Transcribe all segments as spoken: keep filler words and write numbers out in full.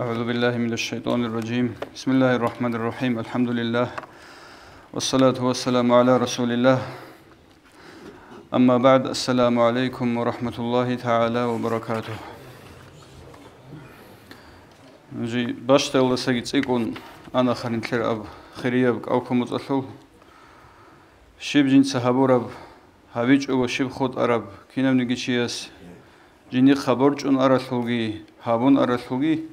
أعوذ بالله من الشيطان الرجيم. بسم الله الرحمن الرحيم. الحمد لله. والصلاة والسلام على رسول الله. أما بعد. السلام عليكم ورحمة الله تعالى وبركاته. Жи бащдалдасаги цӀикӀкӀун ана ханилъер аб хирияб кӀалкумуцӀалъул. Щиб жинца гьабураб, гьабичӀого щиб хутӀараб, кинавниги чияс жиндихъа борчӀун аралъулги, гьабун аралъулги,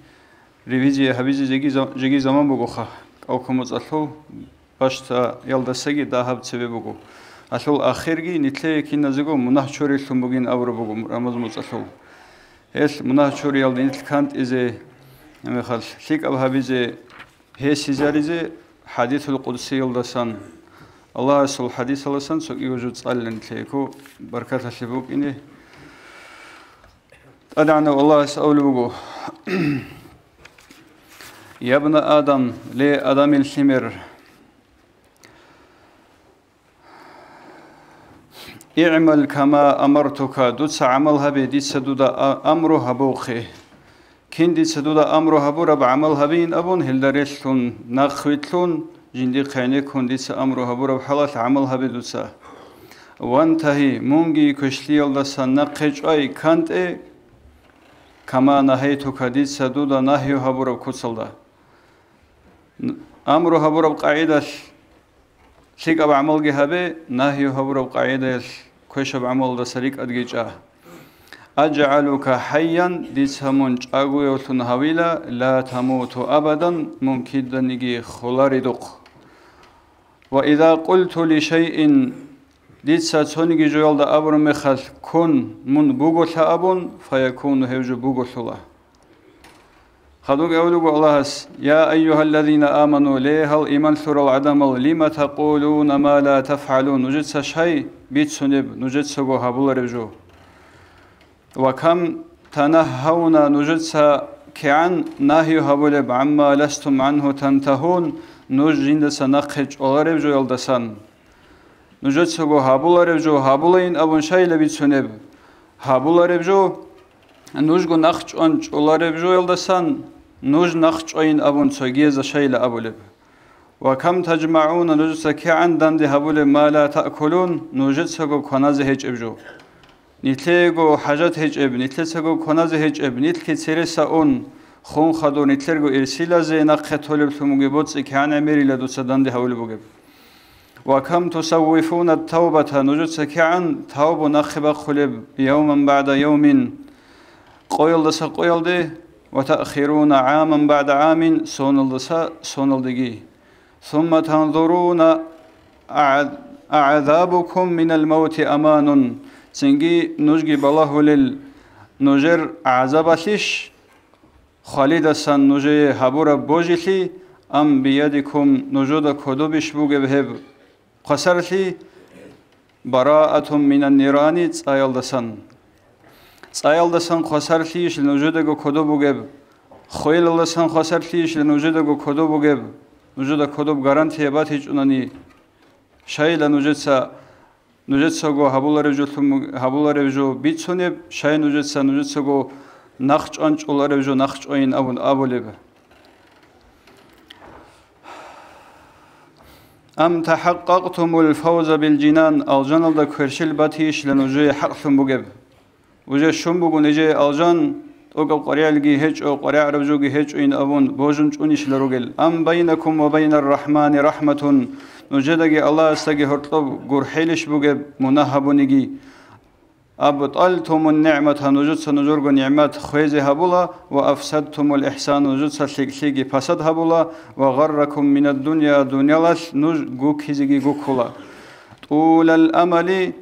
ревизия гьабизе жеги за-, жеги заман бугоха, кӀалкумуцӀалъул бащдалдасаги дагьаб цебе буго. Гьалъул ахирги нилъее киназего мунагь чорилъун бугин абураб буго Рамазан муцӀалъул. Гьелъ мунагь чуриялда нилъ кантӀизе, гьебмехалъ лъикӀаб гьабизе, гьесизаризе хӀадисул къудсиялдасан, Аллагьасул хӀадисалдасан цо кӀиго жо цӀалилан нилъееко баркаталъе букӀине. ТӀадегӀанав Аллагьас абулеб буго: «Я бна Адам, ле Адамил лъимер, игӀмал кама амартука, дуца гӀамал гьабе, дица дуда а-, амру гьабухъе. Кин дица дуда амру гьабураб гӀамал гьабеин абун, гьелда релълъун, нахъвилълъун, жиндихъ гӀенеккун дица амру гьабураб хӀалалъ гӀамал гьабе дуца. Вантагьи, мунги квешлъиялдасан нахъе чӀвай, кантӀе, кама нагьайтука, дица дуда нагью гьабураб куцалда». Н-, амру гьабураб къагӀидалъ лъикӀаб гӀамалги гьабе, нагью гьабураб къагӀидаялъ квешаб гӀамалдаса рикӀадги чӀа. «АжгӀалука хӀайян», дица мун чӀагоявлъун гьавила, «ла тамуту абадан», мун киданиги холаридухъ. «Ва иза къулту ли шайин», дица цониги жоялда абураб мехалъ, «кун», мун буголъа абун, «фаякуну», гьев жо буголъула. Хадубги абулеб буго Аллагьас: «Я айюгьаллазина аману», ле, гьал иман лъурал гӀадамал, «лима такъулуна ма ла тафгӀалун», нужеца щай бицунеб нужецаго гьабулареб жо? «Ва кам танагьгьавна», нужеца кигӀан нагью гьабулеб, «гӀамма ластум гӀангьу тантагьун», нуж жиндаса нахъе чӀвалареб жоялдасан. Нужецаго гьабулареб жо гьабулайин абун щайила бицунеб? Гьабулареб жо, нужго нахъ чӀван чӀолареб жоялдасан, нуж нахъ чӀвайин абун цогиязда щайила абулеб? «Ва кам таджмагӀуна», нужеца кигӀан данде гьабулеб, «ма ла таъкулун», нужецаго кваназе гьечӀеб жо. Нилъеего хӀажат гьечӀеб, нилъецаго кваназе гьечӀеб, нилъги цереса ун, хун хадур нилъерго ирсилазе нахъе толеблъун бугеб боцӀи кигӀан гӀемерила дуца данде гьабулеб бугеб. «Ва кам тусаввифуна тавбата», нужеца кигӀан тавбу нахъе бахъулеб, «явман багӀда явмин», къоялдаса къоялде, «ва таъхируна гӀаман багӀда гӀамин», соналдаса соналдеги. «Сумма танзуруна агӀ-, агӀазабукум минал мавти аманун», цинги нужги балагьулел нужер гӀазабалъищ? Хвалидасан нужее гьабураб божилъи, ам биядикум, нужеда кодобищ бугеб гьеб хвасарлъи? «Бараатум минан нирани», цӀаялдасан. ЦӀаялдасан хвасарлъийищ нужедаго кодоб бугеб? Хвелалдасан хвасарлъийищ нужедаго кодоб бугеб? Нужеда кодоб гарантия батичӀунани, щайила нужеца нужецаго гьабуларев жо лъун-, гьабуларев жо бицунеб, щай нужеца нужецаго нахъ чӀван чӀоларев жо нахъ чӀвайин абун абулеб? «Ам тахӀаккъакътумул фавза бил жинан», алжаналда кверщел батийищила нужее хӀакълъун бугеб? Уже щун буго нижее алжан, тӀокӀаб къваригӀелги гьечӀо, къваригӀараб жоги гьечӀойин абун, божун чӀунищила ругел. «Ам байнакум ва байнар рахмани рахматун», нужедаги Аллагьасдаги гьоркьоб гурхӀелищ бугеб мунагь гьабуниги? «АбтӀалтумун нигӀмата», нужеца нужерго нигӀмат хвезе гьабула, «ва афсадтумул ихсан», нужеца лъикӀлъиги пасад гьабула, «ва гъарракум минад дунья», дуниялалъ нуж гуккизеги гуккула. «ТӀулал амали»,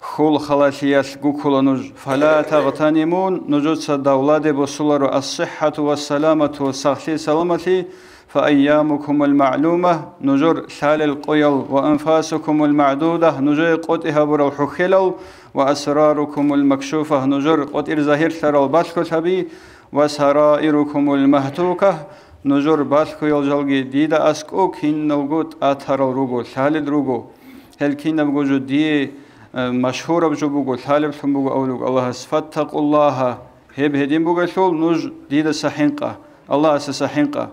хьул халалъиялъ гуккула нуж. «Фала тагътанимун», нужеца давладе босуларо, «ассихӀату вассаламату», сахлъи-саламалъи, «фа айямукумул магӀлума», нужер лъалел къоял, «ва анфасукумул магӀдуда», нужее къотӀи гьабурал хӀухьелал, «ва асрарукумул макшуфа», нужер къотӀир загьирлъарал балъголъаби, «ва сараирукумул магьтука», нужер балъгоял жалги дида аскӀов киналго тӀатарал руго, лъалел руго. Гьел кинабго жо дие, э, машгьураб жо буго, лъалеблъун буго абулеб Аллагьас. «Фаттакъуллагьа», гьеб гьедин бугелъул, нуж дидаса хӀинкъа. Аллагьасаса хӀинкъа.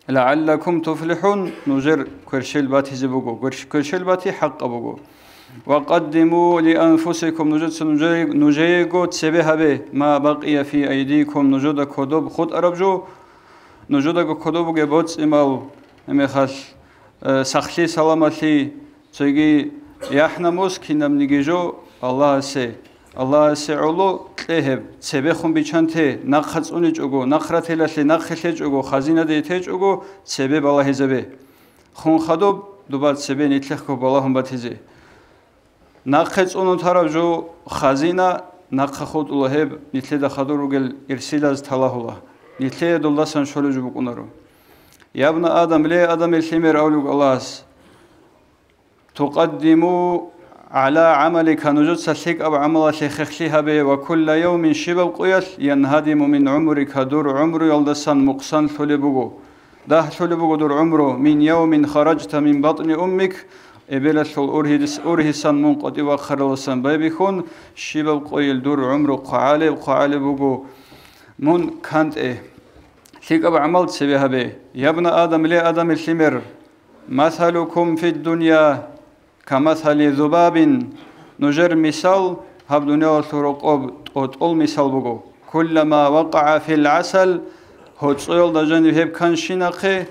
«ЛагӀаллакум туфлихӀун», нужер кверщел батизе буго, кверщ-, кверщел бати хӀакъа буго. «Ва къаддиму ли анфусикум», нужеца нужее-, нужеего цебе гьабе, «ма бакъия фи айдикум», нужеда кодоб хутӀараб жо, нужедаго кодоб бугеб боцӀимал, гьеб мехалъ, э, сахлъи-саламалъи, цоги яхӀ-намус кинабниги жо Аллагьасе. Аллагьасе гӀоло кье гьеб, цебехун биччанте, нахъа цӀуничӀого, нахъ ратилалъе нахъе лъечӀого, хазинаде течӀого, цебе балагьизабе. Хун хадуб, дуба цебе нилъехго балагьун батизе. Нахъе цӀунун тараб жо хазина, нахъа хутӀула гьеб, нилъеда хадур ругел ирсилаз талагьула. Нилъее долдасан щолеб жо букӀунаро. «Ябна Адам», ле, Адамил лъимер, авлуг Аллагьас, «тукъаддиму гӀала гӀамалика», нужеца лъикӀаб гӀамалалъе хехлъи гьабе, «ва кулла явмин», щибаб къоялъ, «янгьадиму мин гӀумрика», дур гӀумруялдасан мукъсанлъулеб буго. Дагьлъулеб буго дур гӀумру, «мин явмин хараджта мин батӀни уммик», эбелалъул ургьидис-, ургьисан мун къватӀив вахъараласан байбихьун, щибаб къойил дур гӀумру хъвагӀалеб-хъвагӀалеб буго мун кантӀе. ЛъикӀаб гӀамал цебе гьабе. «Ябна Адам», ле, Адамил лъимер, «масалукум фид дунья камасали зубабин», нужер мисал гьаб дуниялалъул рокъоб тӀотӀол мисал буго. «Куллама вакъагӀа фил гӀасал», гьоцӀоялда жаниб гьеб канщинахъе,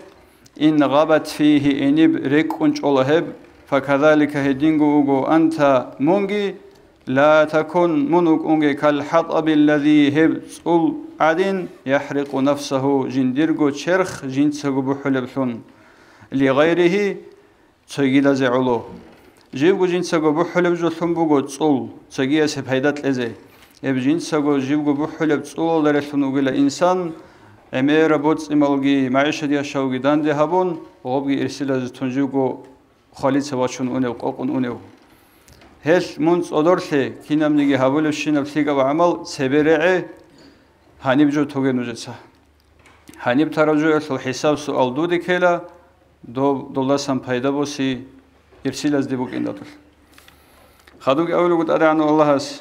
«ин гъабат фигьи», иниб рекӀкӀун чӀола гьеб, «факазалика», гьединго вуго, «анта», мунги, «ла такун», мун вукӀунге, «кал хӀатӀаби аллази», гьеб цӀул гӀадин, «яхӀрикъу нафсагьу», жиндирго черх жинцаго бухӀулеблъун, «лигъайригьи», цойгидазе гӀоло. Живго жинцаго бухӀулеб жолъун буго цӀул, цойгиясе пайда кьезе. Гьеб жинцаго живго бухӀулеб цӀулалда релълъун вугила инсан, гӀемераб боцӀималги, магӀишат яшавги данде гьабун, гъобги ирсилазе тун живго хвалица вачун унев, къокъун унев. Гьелъ мун цӀодорлъе кинабниги гьабулебщинаб лъикӀаб гӀамал цебе регӀе, гьаниб жо тоге нужеца. Гьаниб тарав жоялъул хӀисаб-суал дуде ккела, доб-, долдасан пайда боси ирсилазде букӀиндалъулъ. Хадубги абулеб буго ТӀадегӀанав Аллагьас,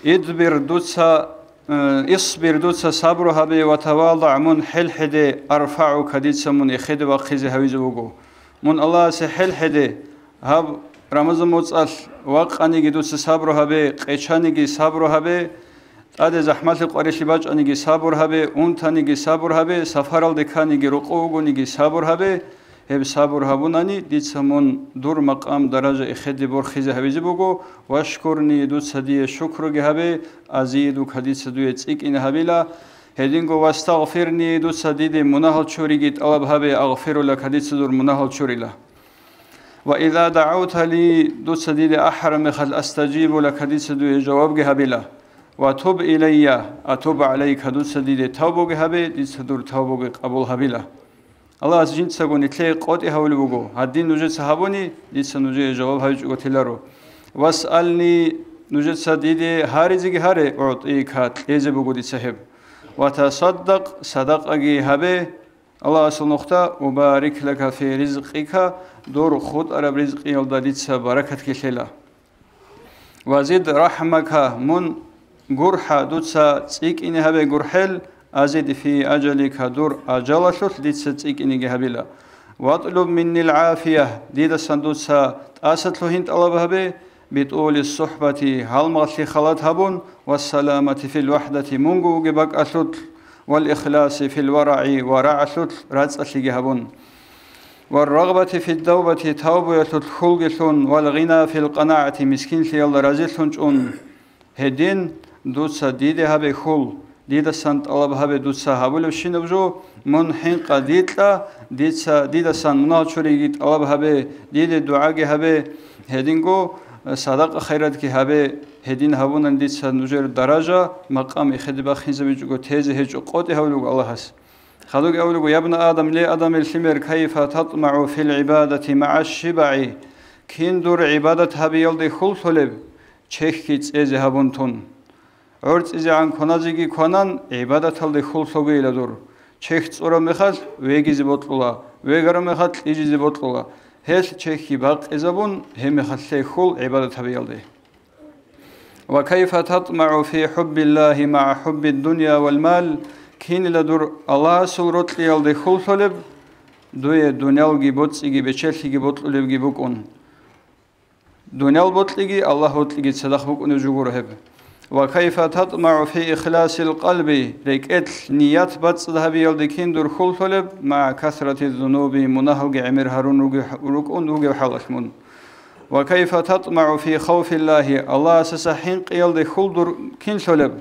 «Идбир», дуца, э, «исбир», дуца сабру гьабе, «ва таваллагӀ», мун хӀел-хӀеде, «арфагӀука», дица мун эхеде вахъизе гьавизе вуго. Мун Аллагьасе хӀел-хӀеде, гьаб Рамазан моцӀалъ вакъаниги дуца сабру гьабе, къечаниги сабру гьабе, тӀаде захӀмалъи къварилъи бачӀаниги сабур гьабе, унтаниги сабур гьабе, сафаралде кканиги рокъов вугониги сабур гьабе, гьеб сабур гьабунани, дица мун дур макъам-даража эхеде борхизе гьавизе буго, «вашкурни», дуца дие шукруги гьабе, «азидука», дица дуе цӀикӀкӀине гьабила, гьединго, «вастагъфирни», дуца диде мунагьал чуриги тӀалаб гьабе, «агъфирулака», дица дур мунагьал чурила. «Ва иза дагӀавта ли», дуца диде ахӀараб мехалъ, «астажибу лака», дица дуе жавабги гьабила. «Ва туб илайя, атуб гӀалайка», дуца диде тавбуги гьабе, дица дур тавбуги къабул гьабила. Аллагьас жинцаго нилъее къотӀи гьавулеб буго, гьадин нужеца гьабуни, дица нужее жаваб гьабичӀого теларо. «Васъални», нужеца диде гьаризеги гьаре, «угӀтӀика», кьезе буго дица гьеб. «Ва тасаддакъ», садакъаги гьабе, Аллагьасул нухда, «убарик лака фи ризкъика», дур хутӀараб ризкъиялда дица баракатги лъела. «Ва зид рахӀмака», мун гурхӀа, дуца цӀикӀкӀине гьабе гурхӀел, «азид фи ажалика», дур ажалалъулъ дица цӀикӀкӀинеги гьабила. «Ватлуб миннил гӀафия», дидасан дуца тӀаса лъугьин тӀалаб гьабе, «битӀули сухӀбати», гьалмагълъи халат гьабун, «вассаламати фил вахӀдати», мунго вугеб бакӀалъулъ, «вал ихласи фил варагӀи», варагӀалъулъ рацӀцӀалъиги гьабун, «варрагъбати фиддавбати», тавбуялъулъ хьулги лъун, «вал гъина фил къанагӀати», мискинлъиялда разилъун чӀун. Гьедин дуца диде гьабе хьул, дидасан тӀалаб гьабе дуца гьабулебщинаб жо, мун хӀинкъа дикьа, дица дидасан мунагь чуриги тӀалаб гьабе, диде дугӀаги гьабе, гьединго садакъа-хайратги гьабе, гьедин гьабунани дица нужер даража, макъам эхеде бахинзабичӀого тезе гьечӀо къотӀи гьавулего Аллагьас. Хадуги абулего: «Ябна Адам, ле Адамил лъимер, кайфа татмагӀу фил гӀибадати магӀа шибагӀи?» Кин дур гӀибадат гьабиялде хьул лъолеб, чехьги цӀезе гьабун тун. ГӀорцӀизегӀан кваназеги кванан, гӀибадаталде хьул лъогейила дур. Чехь цӀураб мехалъ вегизе бокьула, вегараб мехалъ кьижизе бокьула. Гьелъ чехьги бакъизабун, гьеб мехалъ лъе хьул гӀибадат гьабиялде. «Ва кайфа татмагӀу фи хӀуббиллагьи магӀа хӀуббид-дунья вал мал?» Кинила дур Аллагьасул рокьиялде хьул лъолеб, дуе дуниялги боцӀиги бечелъиги бокьулебги букӀун. Дуниял бокьиги Аллагь бокьиги цадахъ букӀунеб жо гуро гьеб. «Ва кайфа татмагӀу фи ихласил къалби», рекӀелъ ният бацӀцӀад гьабиялде кин дур хьул лъолеб, магӀа касрати зунуби, мунагьалги гӀемер гьарун ругев-, рукӀун вугев хӀалалъ мун. «Ва кайфа татмагӀу фи хавфиллагьи», Аллагьасаса хӀинкъиялде хьул дур кин лъолеб,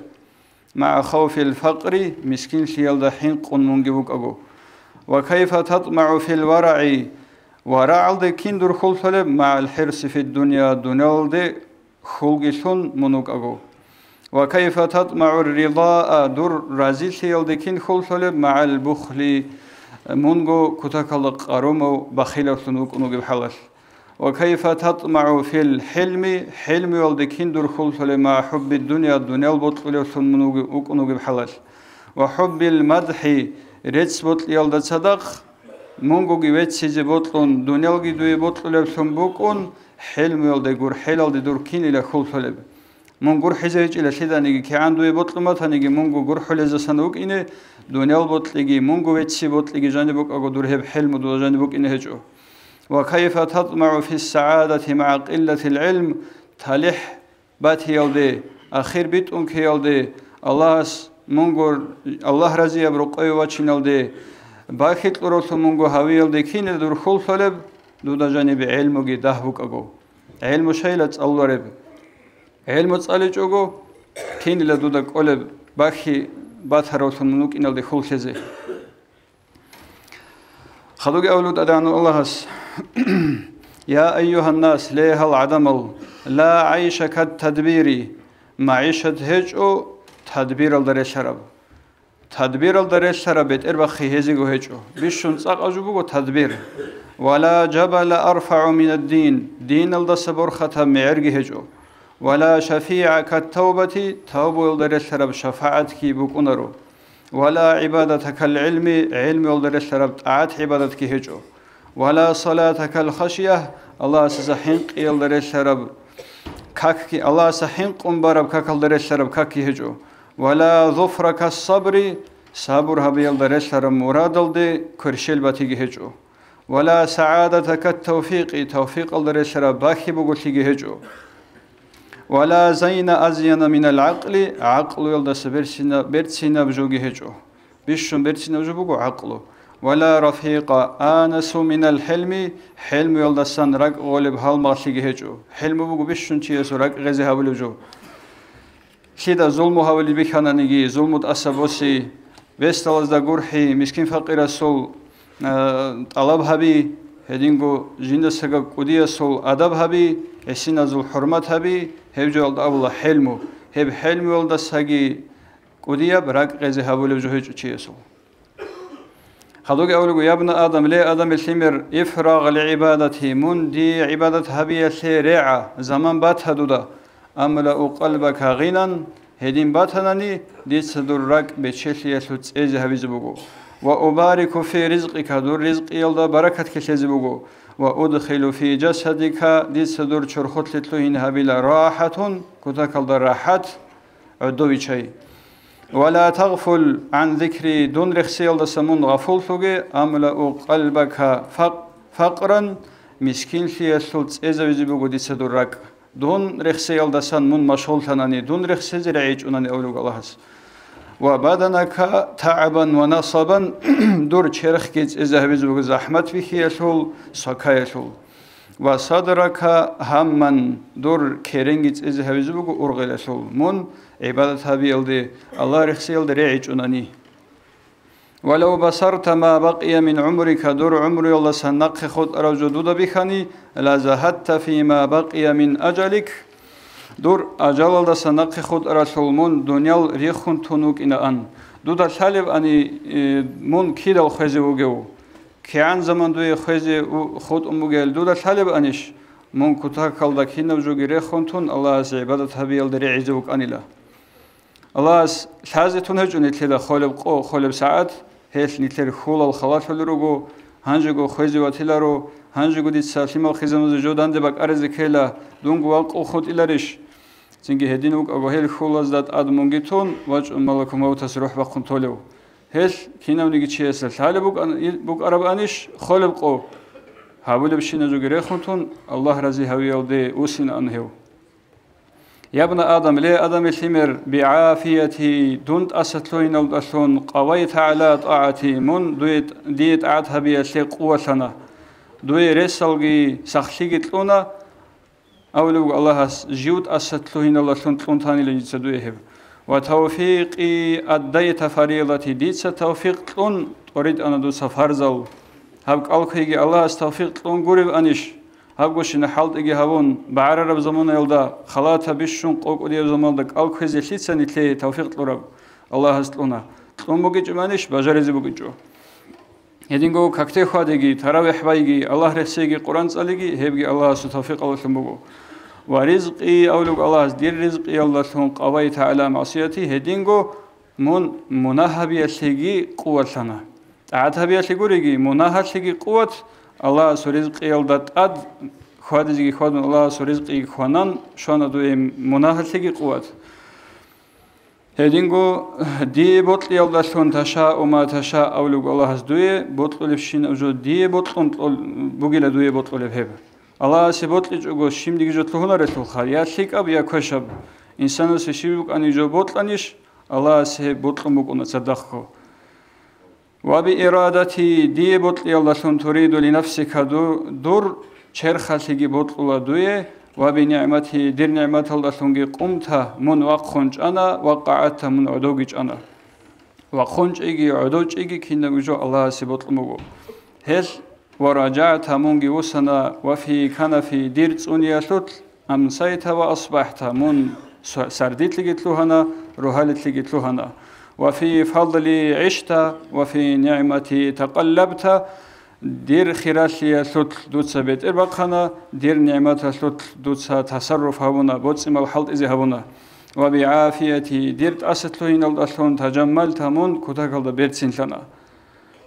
магӀа хавфил факъри, мискинлъиялда хӀинкъун мунги вукӀаго. «Ва кайфа татмагӀу фил варагӀи», варагӀалде кин дур хьул лъолеб, магӀал хӀирси фид-дунья, дуниялалде хьулги лъун мун вукӀаго. «Ва кайфа татмагӀур ридаа», дур разилъиялде кин хьул лъолеб, магӀал бухли, мунго кутакалда къарумав бахилавлъун вукӀун вугеб хӀалалъ. «Ва кайфа татмагӀу фил хӀилми», хӀилмуялде кин дур хьул лъолеб, магӀа хӀуббид-дунья, дуниял бокьулевлъун мун вуги-, вукӀун вугеб хӀалалъ. «Ва хӀуббил мадхӀи», рецц бокьиялда цадахъ, мунгоги веццизе бокьун, дуниялги дуе бокьулевлъун букӀун, хӀилмуялде, гурхӀелалде дур кинила хьул лъолеб. Мун гурхӀизе гьечӀила лъиданиги, кигӀан дуе бокьун батаниги, мунго гурхӀулезасан вукӀине, дуниял бокьиги, мунго вецци бокьиги жаниб букӀаго, дур гьеб хӀилму дуда жаниб букӀине гьечӀо. «Ва кайфа татмагӀу фиссагӀадати магӀа къиллатил гӀилм», талихӀ батиялде, ахир битӀун ккеялде, Аллагьас мунго, Аллагь разияб рокъове вачиналде, бахи кьуравлъун мунго гьавиялде кине дур хьул лъолеб, дуда жаниб гӀелмуги дагь букӀаго. ГӀелму щайила цӀалулареб? ГӀелму цӀаличӀого, кинила дуда кӀолеб бахи батаравлъун мун вукӀиналде хьул лъезе. Хадуги авлу тӀадегӀанав Аллагьас: «Я айюгьаннас, ле гьал гӀадамал, ла гӀайша кат-тадбири», магӀишат гьечӀо тадбиралда релълъараб. Тадбиралда релълъараб бетӀербахъи гьезего гьечӀо. Бищун цӀакъаб жо буго тадбир. «Ва ла жабала арфагӀу минад-дин», диналдаса борхатаб мегӀерги гьечӀо. «Ва ла шафигӀа кат-тавбати», тавбуялда релълъараб шафагӀатги букӀунаро. «Ва ла гӀибадата кал-гӀилми», гӀелмуялда релълъараб тӀагӀат-гӀибадатги гьечӀо. «Ва ла салата кал-хашия», Аллагьасаса хӀинкъиялда релълъараб какги, Аллагьасаса хӀинкъун бараб какалда релълъараб какги гьечӀо. «Ва ла зуфра кас-сабри», сабур гьабиялда релълъараб мурадалде кверщел батиги гьечӀо. «Ва ла сагӀадата кат-тавфикъи», тавфикъалда релълъараб бахи буголъиги гьечӀо. «Ва ла зайна азйана минал гӀакъли», гӀакълуялдаса берцина-, берцинаб жоги гьечӀо. Бищун берцинаб жо буго гӀакълу. «Ва ла рафикъа анасу минал хӀилми», хӀилмуялдасан ракӀ гъолеб гьалмагълъиги гьечӀо. ХӀилму буго бищун чиясул ракӀ гъезе гьабулеб жо. Лъида зулму гьабулеб бихьананиги, зулму тӀаса боси, бесдалазда гурхӀи, мискин-факъирасул, а, тӀалаб гьаби, гьединго жиндасаго кӀудиясул адаб гьаби, гӀисиназул хӀурмат гьаби, гьеб жоялда абула хӀилму. Гьеб хӀилмуялдасаги кӀудияб ракӀ гъезе гьабулеб жо гьечӀо чиясул. Хадуги абулего: «Ябна Адам, ле Адамил лъимер, ифрагъ лигӀибадати, мун дие гӀибадат гьабиялъе регӀа, заман бата дуда. АмлаӀу къалбака гъинан, гьедин батанани, дица дур ракӀ бечелъиялъул цӀезе гьабизе буго. Ва убарику фи ризкъика, дур ризкъиялда баракат ккелъезе буго. Ва удхилу фи жасадика, дица дур чорхолъе лъугьин гьабила рахӀатун, кутакалда рахӀат, гӀодовичай. Ва ла тагъфул гӀан зикри, дун рехсиялдаса мун гъафуллъуге, амлаъу къалбака факъ-, факъран, мискинлъиялъул цӀезавизе буго дица дур ракӀ. Дун рехсиялдасан мун машгъуллъанани, дун рехсезе регӀичӀунани», — абулеб Аллагьас. «Ва баданака тагӀабан ва насабан», дур черхги цӀезабизе буго захӀмат бихьиялъул, сакаялъул. «Ва садрака гьамман», дур керенги цӀезе гьабизе буго ургъелалъул, мун гӀибадат гьабиялде, Аллагь рехсиялде регӀичӀунани. «Ва лав басарта ма бакъия мин гӀумрика», дур гӀумруялдасан нахъе хутӀараб жо дуда бихьани, «ла загьадта фи ма бакъия мин ажалик», дур ажалалдасан нахъе хутӀаралъул мун дуниял рехун тун вукӀинаан. Дуда лъалебани, э, мун кидал хвезе вугев? КигӀан заман дуе хвезе у-, хутӀун бугел дуда лъалебанищ? Мун кутакалда кинаб жоги рехун тун, Аллагьасе гӀибадат гьабиялда регӀизе вукӀанила. Аллагьас лъазе тун гьечӀо нилъеда холеб къо, холеб сагӀат, гьелъ нилъер хьулал халалъулел руго, гьанжего хвезе ватиларо, гьанжего дица лъимал хизамазе жо данде бакӀаризе ккела, дунго вакъу хутӀиларищ? Цинги гьедин вукӀаго гьел хьулазда тӀад мунги тун вачӀун малакул мавтас рухӀ бахъун толев. Гьелъ кинавниги чиясда лъалеб букӀан-, букӀарабанищ холеб къо? Гьабулебщиназеги рехун тун, Аллагь рази гьавиялде вуссинаан гьев. Ябна Адам, ле Адамил лъимер, бигӀафияти, дун тӀаса лъугьиналдалъун, къавайта гӀала тӀагӀати, мун дуе, дие тӀагӀат гьабиялъе къувалъана, дуе ресалги сахлъиги кьуна, абулеб буго Аллагьас, жив тӀаса лъугьиналдалъун кьун танила дица дуе гьеб. Ва тавфикъи аддайта фаридати, дица тавфикъ кьун тӀоритӀана дуца фарзал. Гьаб кӀалхъиги Аллагьас тавфикъ кьун гуребанищ? Гьабгощина хӀалтӀиги гьабун, багӀарараб заманаялда, халатаб бищун къокӀудияб заманалда кӀал кквезе лъица нилъее тавфикъ кьураб? Аллагьас кьуна. Кьун бугечӀебанищ, бажаризе бугечӀо. Гьединго какде хьвадеги, таравихӀ байги, Аллагь рехсейги, Къуръан цӀалиги, гьебги Аллагьасул тавфикъалдалъун буго. Ва ризкъи, абулеб Аллагьас, дир ризкъиялдалъун къавайта гӀала маъсияти, гьединго мун мунагь гьабиялъеги къувалъана. ТӀагӀат гьабиялъе гуриги, мунагьалъеги къуват, Аллагьасул ризкъиялда тӀад хьвадизеги хьвадун, Аллагьасул ризкъиги хьванан щвана дуе мунагьалъеги къуват. Гьединго, дие бокьиялдалъун ташау ма таша, абулеб Аллагьас дуе бокьулебщинаб жо дие бокьун кьол-, бугила дуе бокьулеб гьеб. Аллагьасе бокьичӀого щибниги жо лъугьунарелъулха, я лъикӀаб, я квешаб. Инсанасе щиб букӀани жо бокьанищ, Аллагьасе гьеб бокьун букӀуна цадахъго. Ва би ирадати, дие бокьиялдалъун туриду ли нафсика, ду-, дур черхалъеги бокьула дуе, ва би нигӀмати, дир нигӀматалдалъунги къумта, мун вахъун чӀана, ва къагӀадта, мун гӀодовги чӀана. Вахъун чӀеги, гӀодов чӀеги кинабго жо Аллагьасе бокьун буго. Гьелъ ва ражагӀта, мунги вуссана, ва фи канафи, дир цӀуниялъулъ, амсайта ва асбахӀта, мун с-, сардилъиги лъугьана, рогьалилъиги лъугьана. Ва фи фадли гӀишта ва фи нигӀмати такъаллабта, дир хиралъиялъулъ дуца бетӀер бахъана, дир нигӀматалъулъ дуца тасарруф гьабуна, боцӀи-мал хӀалтӀизе гьабуна. Ва бигӀафияти, дир тӀаса лъугьиналдалъун тажаммалта, мун кутакалда берцинлъана.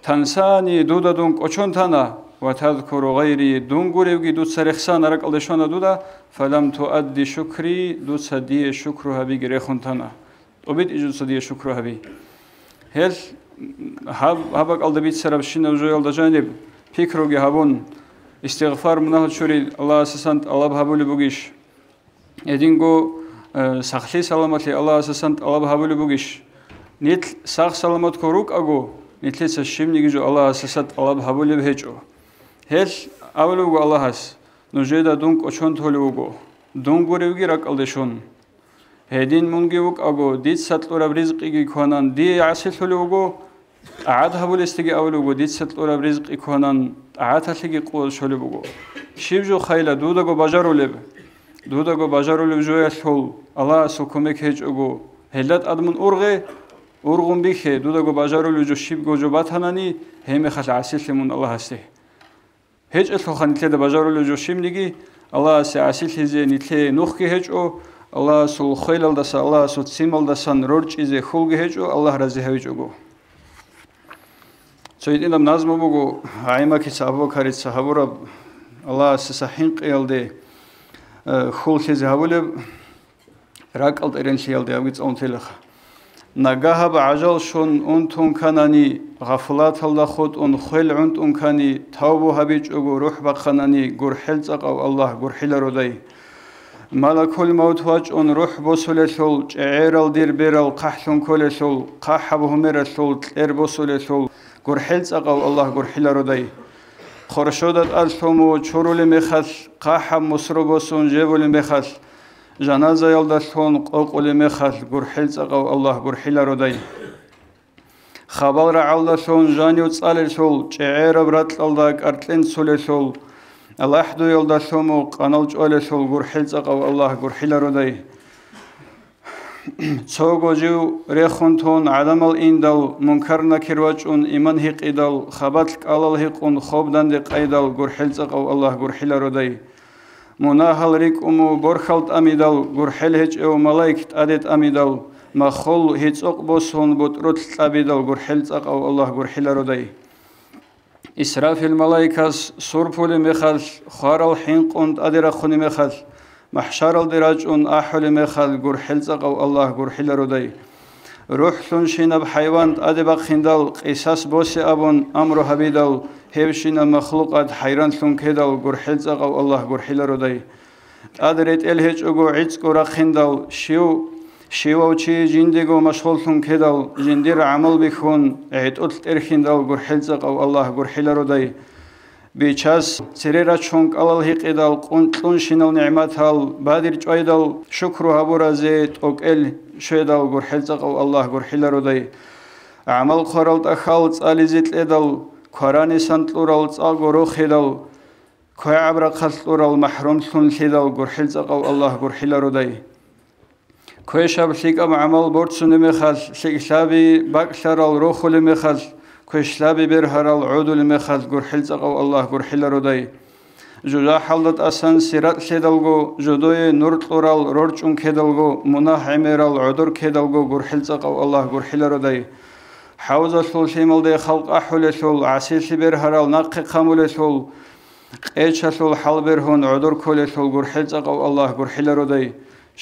Тансани, дуда дун кӀочон тана, ва тазкуру гъайри, дун гуревги дуца рехсана, ракӀалде щвана дуда, фалам туадди шукри, дуца дие шукру гьабиги рехун тана. ТӀубитӀи дуца дие шукру гьаби. Гьелъ гьаб, гьаб бакӀалда бицарабщинаб жоялда жаниб пикруги гьабун, истигъфар, мунагьал чури Аллагьасасан тӀалаб гьабулеб бугищ? Гьединго, э, сахлъи-саламатлъи Аллагьасасан тӀалаб гьабулеб бугищ? Нилъ сах-саламатго рукӀаго, нилъеца щибниги жо Аллагьасаса тӀалаб гьабулеб гьечӀо. Гьелъ абулеб буго Аллагьас: «Нужеда дун кӀочон толев вуго, дун гуревги ракӀалде щун. Гьедин мунги вукӀаго, дица кьураб ризкъиги кванан, дие гӀасилъулев вуго, тӀагӀат гьабулесдаги абулев вуго, дица кьураб ризкъи кванан, тӀагӀаталъеги къуват щолеб буго. Щиб жо хайила дудаго бажарулеб? Дудаго бажарулеб жоялъул Аллагьасул кумек гьечӀого, гьелда тӀад мун ургъе, ургъун бихье, дудаго бажарулеб жо щибго жо батанани, гьебмехалъ гӀасилъе мун Аллагьасде». ГьечӀелъулха нилъеда бажарулеб жо щибниги, Аллагьасе гӀасилъизе нилъее нухги гьечӀо, Аллагьасул хвелалдаса, Аллагьасул ццималдасан рорчӀизе хьулги гьечӀо, Аллагь рази гьавичӀого. Цо гьитӀинаб назму буго, ГӀаймакица Абу-Бакарица гьабураб, Аллагьасдаса хӀинкъиялде, э, хьул лъезе гьабулеб. РакӀалда ренлъиялде абги цӀалун телаха. Нагагьаб гӀажал щун унтун канани, гъафлаталда хутӀун хвел гӀунтӀун кани, тавбу гьабичӀого рухӀ бахъанани, гурхӀел цӀакъав Аллагь гурхӀилародай. Малакул мавт вачӀун рухӀ босулелъул, чӀегӀерал дир берал хъахӀлъун кколелъул, хъахӀаб гьумералъул кьер босулелъул, гурхӀел цӀакъав Аллагь гурхӀилародай. Хуршода тӀад лъому чурулеб мехалъ, хъахӀаб мусру босун жебулеб мехалъ, жаназаялдалъун къокъулеб мехалъ гурхӀел цӀакъав Аллагь гурхӀилародай. Хабал рагӀалдалъун жанив цӀалелъул, чӀегӀераб ракьалда кӀаркьен цолелъул, лахӀдуялдалъун къанал чӀвалелъул гурхӀел цӀакъав Аллагь гурхӀилародай. Цого жив рехун тун гӀадамал индал, мункар-накир вачӀун иман гьикъидал, хабалъ кӀалал гьикъун хоб данде къайдал гурхӀел цӀакъав Аллагь гурхӀилародай. Мунагьал рикӀкӀун борхьал тӀамидал, гурхӀел гьечӀев малаик тӀаде тӀамидал, маххул гьецӀокъ босун бутӀрулъ кьабидал гурхӀел цӀакъав Аллагь гурхӀилародай. Исрафил малаикас сур пулеб мехалъ, хварал хӀинкъун тӀаде рахъунеб мехалъ, МахӀшаралде рачӀун ахӀулеб мехалъ гурхӀел цӀакъав Аллагь гурхӀилародай. РухӀлъунщинаб хӀайван тӀаде бахъиндал, къисас босе абун амру гьабидал, гьевщинаб махлукъат хӀайранлъун ккедал гурхӀел цӀакъав Аллагь гурхӀилародай. ТӀад ретӀел гьечӀого гӀицӀго рахъиндал, щив, щивав чи жиндиего машгъуллъун ккедал, жиндир гӀамал бихьун, гӀетӀулъ тӀерхьиндал гурхӀел цӀакъав Аллагь гурхӀилародай. Бичас цере рачун кӀалал гьикъидал, къун-, кьунщинал нигӀматал бадир чӀвайдал, шукру гьабуразе тӀокӀел щведал гурхӀел цӀакъав Аллагь гурхӀилародай. ГӀамал хъварал тӀахьал цӀализе кьедал, кваранисан кьурал цӀакъго рохидал, квегӀаб рахъалъ кьурал махӀрумлъун лъидал гурхӀел цӀакъав Аллагь гурхӀилародай. Квешаб лъикӀаб гӀамал борцунеб мехалъ, лъикӀлъаби бакӀлъарал рохулеб мехалъ, квешлъаби бергьарал гӀодулеб мехалъ гурхӀел цӀакъав Аллагь гурхӀилародай. ЖужахӀалда тӀасан сират лъедалго, жодое нур кьурал рорчӀун ккедалго, мунагь гӀемерал гӀодор ккедалго гурхӀел цӀакъав Аллагь гурхӀилародай. ХӀавзалъул лъималде халкъ ахӀулелъул, гӀасилъи бергьарал нахъе хъамулелъул, къечалъул хӀалбергьун гӀодор кколелъул гурхӀел цӀакъав Аллагь гурхӀилародай.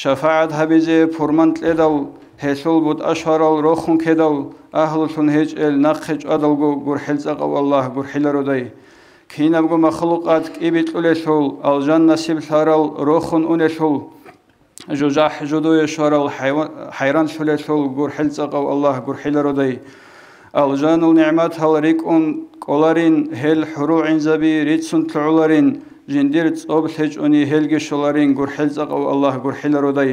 ШафагӀат гьабизе пурман кьедал, гьелъул бутӀа щварал рохун ккедал, агьлулъун гьечӀел нахъе чӀвадалго гурхӀел цӀакъав Аллагь гурхӀилародай. Кинабго махлукъат кӀибикьулелъул, алжан насиблъарал рохун унелъул, жужахӀ жодое щварал хӀайва-, хӀайранлъулелъул гурхӀел цӀакъав Аллагь гурхӀилародай. Алжанул нигӀматал рикӀкӀун кӀоларин, гьел хӀурул гӀинзаби рицун лъугӀуларин, жиндир цӀоб лъечӀони гьелги щоларин гурхӀел цӀакъав Аллагь гурхӀилародай.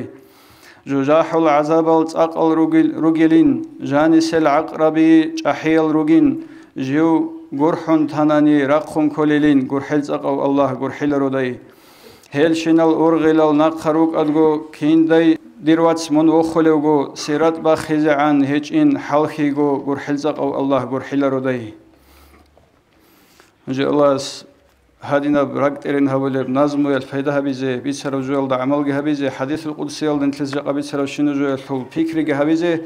ЖужахӀул гӀазабал цӀакъал ругил-, ругилин, жанисел гӀакъраби чӀахӀиял ругин, жив гурхӀун танани рахъун кколилин гурхӀел цӀакъав Аллагь гурхӀилародай. Гьелщинал ургъилал нахъа рукӀадго, киндай дир вац мун вохулевго, сират бахизегӀан гьечӀин хӀалхьиго гурхӀел цӀакъав Аллагь гурхӀилародай. Нужер Аллагьас гьадинаб ракӀтӀерин гьабулеб назмуялъ пайда гьабизе, бицараб жоялда гӀамалги гьабизе, хӀадисул къудсиялда нилъеца жакъа бицарабщина жоялъул пикриги гьабизе,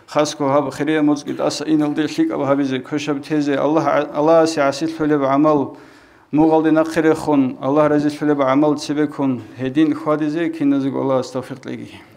хасго гьаб хирияб моцӀги тӀаса иналде лъикӀаб гьабизе, квешаб тезе, Аллагь, Аллагьасе гӀасилъулеб гӀамал мугъалде нахъе рехун, Аллагь разилъулеб гӀамал цебеккун, гьедин хьвадизе киназего Аллагьас тавфикъ кьеги.